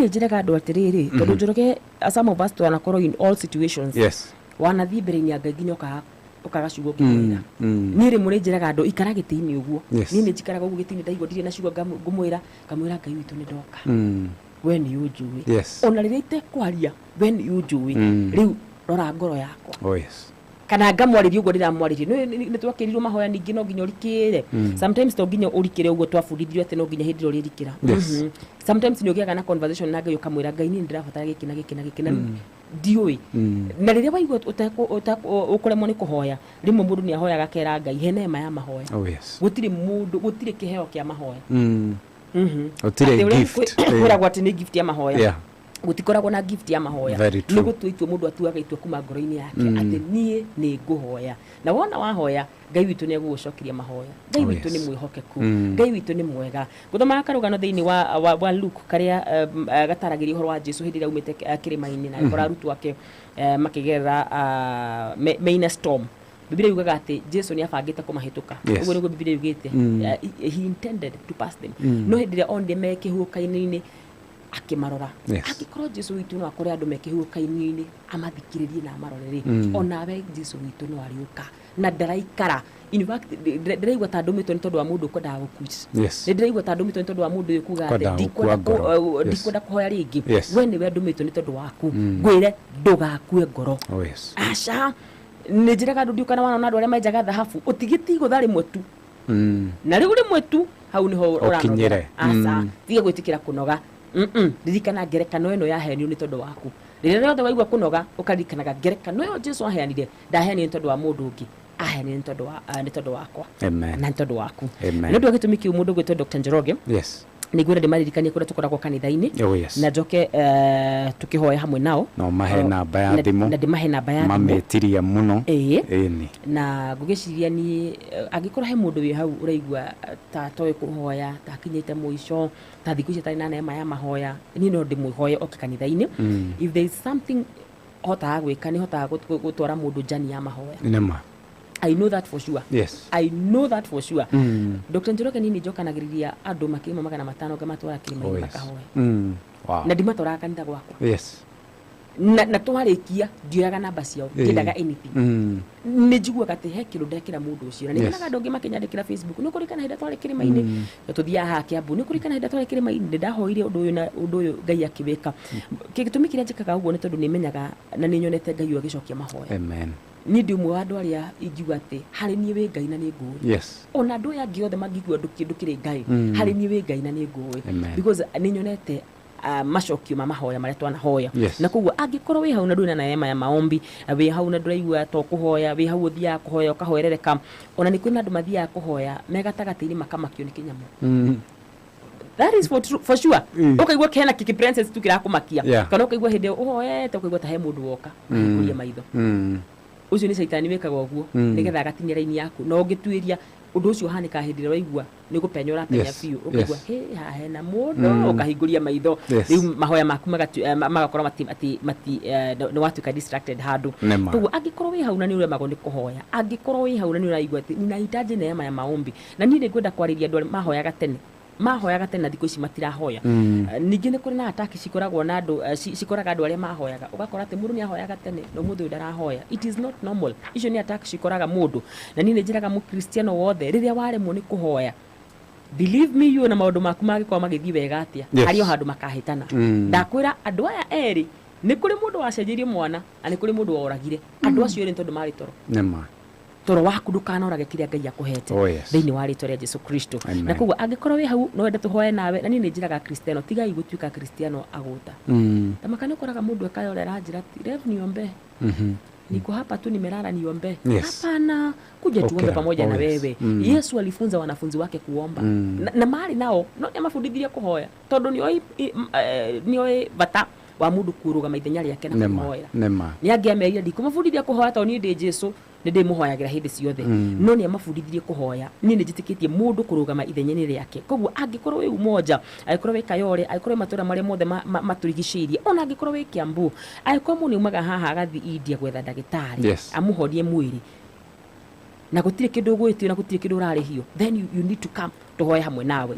Niĩ nĩ njĩraga andũ atĩrĩrĩ, tondũ Njoroge, some of us twanakorwo in all situations. Wanathiĩ mbere-inĩ ya Ngai nginya ũkaga ciugo ũkĩmwĩra. Niĩ rĩmwe nĩ njĩraga andũ, ikara gĩtĩ-inĩ ũguo. Niĩ nĩ njikaraga ũguo gĩtĩ-inĩ, ndaigua ndirĩ na ciugo ngũmwĩra, ngamwĩra, "Ngai witũ, nĩ ndoka. We nĩ ũnjũĩ. Ona rĩrĩa itekwaria, we nĩ ũnjũĩ. Rĩu rora ngoro yakwa." Kana ngamwarĩria ũguo ndĩramwarĩria. Nĩ twakĩrirwo mahoya ningĩ no nginya ũrikĩre. Sometimes to nginya ũrikĩre ũguo twabundithirio atĩ no nginya hĩndĩ ĩrĩa ũrĩrikĩra. Sometimes nĩ ũgĩaga na conversation na Ngai, ũkamwĩra, "Ngai, niĩ nĩ ndĩrabatara gĩkĩ na gĩkĩ na gĩkĩ na ndiũĩ." Na rĩrĩa waigua ũkũremwo nĩ kũhoya, rĩmwe mũndũ nĩ ahoyaga akera Ngai, "He neema ya mahoya." Gũtirĩ mũndũ, gũtirĩ kĩheo kĩa mahoya. Gũtirĩ Atĩ ũrĩa gift. Kwĩragwo atĩ nĩ gift ya mahoya. Gũtikoragwo na gift ya mahoya. Very true. Nĩ gũtua itua mũndũ atuaga itua kuma ngoro-inĩ yake atĩ niĩ nĩ ngũhoya, na wona wahoya, Ngai witũ nĩ egũgũcokeria mahoya. Ngai witũ nĩ mwĩhokeku. Ngai witũ nĩ mwega. Gũthomaga karũgano thĩinĩ wa Luke karĩa gataragĩria ũhoro wa Jesu hĩndĩ ĩrĩa aumĩte kĩrĩma-inĩ na agĩkora arutwo ake makĩgerera me in a storm. Biblia yugaga atĩ Jesu nĩ abangĩte kũmahĩtũka. Ũguo nĩguo Biblia yugĩte. He intended to pass them, no hĩndĩ ĩrĩa onire me kĩhuhũkanio-inĩ, akĩmarora. Angĩkorwo Jesu witũ no akore andũ me kĩhuhũkanio-inĩ, amathikĩrĩrie na amarore rĩ, onawe Jesu witũ no arĩũka na ndaraikara. In fact, ndĩraigua ta ndũmĩtwo nĩ tondũ wa mũndũ ũkwendaga gũquit. Nĩ ndĩraigua ta ndũmĩtwo nĩ tondũ wa mũndũ ũyũ kuga atĩ Kwendaga ndikwenda gũkua ngoro. Ndikwenda kũhoya rĩngĩ. We nĩwe ndũmĩtwo nĩ tondũ waku, ngwĩre ndũgakue ngoro. Aca, nĩ njĩraga andũ, ndiũkana wanona andũ arĩa menjaga thahabu, ũtigĩti igũtha rĩmwe tu na rĩu rĩmwe tu hau nĩho ũranogera. Ũkinyĩre. Aca, tiga gwĩtĩkĩra kũnoga. Ririkana ngerekano ĩno yaheanirwo nĩ tondũ waku. Rĩrĩa rĩothe waigua kũnoga, ũkaririkanaga ngerekano ĩyo Jesu aheanire. Ndaheanire nĩ tondũ wa mũndũ ũngĩ, aheanire nĩ tondũ wa nĩ tondũ wakwa Amen. na nĩ tondũ waku. Amen. Nĩ ũndũ wa gĩtũmi kĩu, mũndũ ũgwĩtwo Dr. Njoroge, nĩ ngwenda ndĩmaririkanie kũrĩa tũkoragwo kanitha-inĩ na njoke tũkĩhoya hamwe nao. No mahe namba ya thimũ. Na ndĩmahe namba ya thimũ. Mamĩtirie mũno. Ĩĩ. Ĩni. Na ngũgĩciria niĩ, angĩkorwo he mũndũ wĩ hau ũraigua ta atoĩ kũhoya, ta akinyĩte mũico, ta thikũ ici atarĩ na neema ya mahoya, niĩ no ndĩmwĩhoye oke kanitha-inĩ. If there is something hotaga gwĩka, nĩ hotaga gũtwara mũndũ njani ya mahoya. Nĩma. I know that for sure. I know that for sure. Dr. Njoroge, niĩ nĩ njokanagĩrĩria andũ makĩria ma 500, ngamatwara kĩrĩma-inĩ makahoya. Na ndimatwaraga kanitha gwakwa. Na twarĩkia ndioyaga namba ciao, ndiendaga anything. Nĩ njiguaga atĩ he kĩndũ ndekĩra mũndũ ũcio, na nĩ nyonaga andũ angĩ makĩnyandĩkĩra Facebook, "Nĩ ũkũririkana hĩndĩ ĩrĩa twarĩ kĩrĩma-inĩ?" Na tũthiaga haha Kĩambu. "Nĩ ũkũririkana hĩndĩ ĩrĩa twarĩ kĩrĩma-inĩ? Nĩ ndahoire ũndũ ũyũ na ũndũ ũyũ, Ngai akĩwĩka." Gĩtũmi kĩrĩa njĩkaga ũguo nĩ tondũ nĩ menyaga na nĩ nyonete Ngai ũyũ agĩcokia mahoya. Amen. Niĩ ndĩ ũmwe wa andũ arĩa ingiuga atĩ harĩ niĩ wĩ Ngai na nĩ ngũĩ. Ona andũ aya angĩ othe mangĩigua ndũkĩrĩ Ngai, harĩ niĩ wĩ Ngai na nĩ ngũĩ. Amen. Because nĩ nyonete macokio ma mahoya marĩa twanahoya. Na koguo angĩkorwo wĩ hau na ndũrĩ na neema ya maombi, wĩ hau na ndũraigua to kũhoya, wĩ hau ũthiaga kũhoya ũkahoerereka, ona nĩ kwĩna andũ mathiaga kũhoya me gatagatĩ-inĩ makamakio nĩ kĩnyamũ. That is for, true, for sure. Ũkaigua kena kĩkĩ princess tu kĩrakũmakia, kana ũkaigua hĩndĩ ĩyo ũhoete, ũkaigua ta he mũndũ woka ahingũria maitho. Ũcio nĩ caitani wĩkaga ũguo, nĩgetha agatinia raini yaku. Na ũngĩtuĩria ũndũ ũcio ũhanĩkaga hĩndĩ ĩrĩa waigua nĩ gũpenya ũrapenya biũ, ũkaigua hĩ haha hena mũndũ, ũkahingũria maitho. Rĩu mahoya maku magakorwo mati, mati, mati, nĩ watuĩka distracted handũ. Nĩma. Koguo angĩkorwo wĩ hau na nĩ ũremagwo nĩ kũhoya, angĩkorwo wĩ hau na nĩ ũraigua atĩ ninahitaji neema ya maombi, na niĩ nĩ ngwenda kwarĩria andũ arĩa mahoyaga tene, mahoyaga tene na thikũ ici matirahoya. Ningĩ nĩ kũrĩ na ataki cikoragwo na andũ, cikoraga andũ arĩa mahoyaga, ũgakora atĩ mũndũ nĩ ahoyaga tene na ũmũthĩ ũyũ ndarahoya. It is not normal. Icio nĩ attack cikoraga mũndũ. Na niĩ nĩ njĩraga mũkristiano wothe, rĩrĩa waremwo nĩ kũhoya, believe me you, na maũndũ maku mangĩkorwo magĩthiĩ wega atĩa, harĩ o handũ makahĩtana. Ndakwĩra, andũ aya erĩ, nĩ kũrĩ mũndũ wacenjeirie mwana na nĩ kũrĩ mũndũ woragire andũ acio erĩ nĩ tondũ marĩ toro. Nĩma. Toro waku ndũkanorage kĩrĩa Ngai akũhete thĩinĩ wa rĩtwa rĩa Jesu Kristo. Amen. Na koguo angĩkorwo wĩ hau no wende tũhoe nawe, na niĩ nĩ njĩraga Kristiano, tigai gũtuĩka Kristiano agũta. Tamaka nĩ ũkoraga mũndũ ekayore aranjĩra ati, "Rev, niombe, niko hapa tu nimelala, niombe." Hapana, kuja tuombe Okera. pamoja na wewe. Yesu alifunza wanafunzi wake kuomba. Na marĩ nao no nĩamabundithirie kũhoya, tondũ nĩoĩ bata wa mũndũ kũrũgama ithenya rĩake na Nĩma. kũhoera. Nĩma. Nĩ angĩamerire, "Ndikũmabundithia kũhoya tondũ niĩ ndĩ Jesu, nĩ ndĩmũhoyagĩra hĩndĩ ciothe," no nĩ amabundithirie kũhoya. Niĩ nĩ njĩtĩkĩtie mũndũ kũrũgama ithenya-inĩ rĩake. Koguo angĩkorwo wĩ Umoja, angĩkorwo wĩ Kayore, angĩkorwo wĩ matũra marĩa mothe matũrigicĩirie, ona angĩkorwo wĩ Kiambu, angĩkorwo mũndũ nĩaumaga haha agathiĩ India gwetha ndagĩtarĩ amũhonie mwĩrĩ, na gũtirĩ kĩndũ ũgwĩtio na gũtirĩ kĩndũ ũrarĩhio, then you need to come tũhoe hamwe nawe.